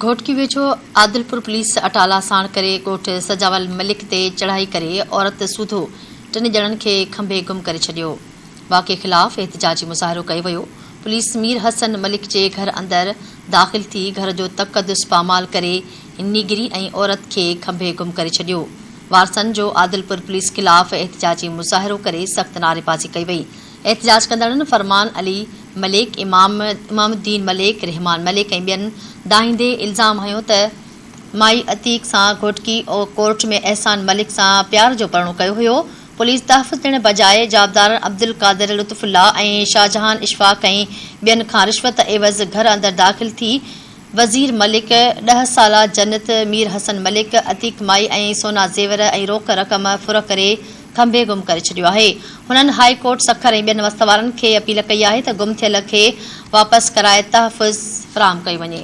گهوٽڪي ويجهو عادلپور پوليس اٽالا ساڻ ڪري ڳوٺ سجاول ملڪ تي چڙهائي ڪري عورت سوڌو ٽن ڄڻن کي کنڀي گم ڪري ڇڏيو. واقعي خلاف احتجاجي مظاهرو ڪيو ويو. پوليس مير حسن ملڪ جي گهر اندر داخل ٿي گهر جو تقدس پامال ڪري نيگري ۽ عورت کي کنڀي گم ڪري ڇڏيو. وارثن جو عادلپور پوليس خلاف احتجاجي مظاهرو ڪري سخت نعريبازي ڪئي وئي. احتجاج ڪندڙن فرمان علي ملڪ، امام امام الدين ملڪ، رحمان ملڪ ۽ ٻين دانهيندي الزام هنيو ته مائي عتيق سان گهوٽڪي ڪورٽ ۾ احسان ملڪ سان پيار جو پرڻو ڪيو هيو، پوليس تحفظ ڏيڻ بجاء جوابدارن عبدالقادر، لطف الله ۽ شاهجهان اشفاق ۽ ٻين کان رشوت عيوض گهر اندر داخل ٿي وزير ملڪ، ڏهه سالا جنت، مير حسن ملڪ، عتيق مائي ۽ سونا زيور ۽ روڪ رقم ڦر ڪري کنڀي گم ڪري ڇڏيو آهي. هنن هاء ڪورٽ سکر ۽ ٻين وس وارن کي اپيل ڪئي آهي ته گم ٿيل کي واپس ڪرائي تحفظ فراهم ڪيو وڃي.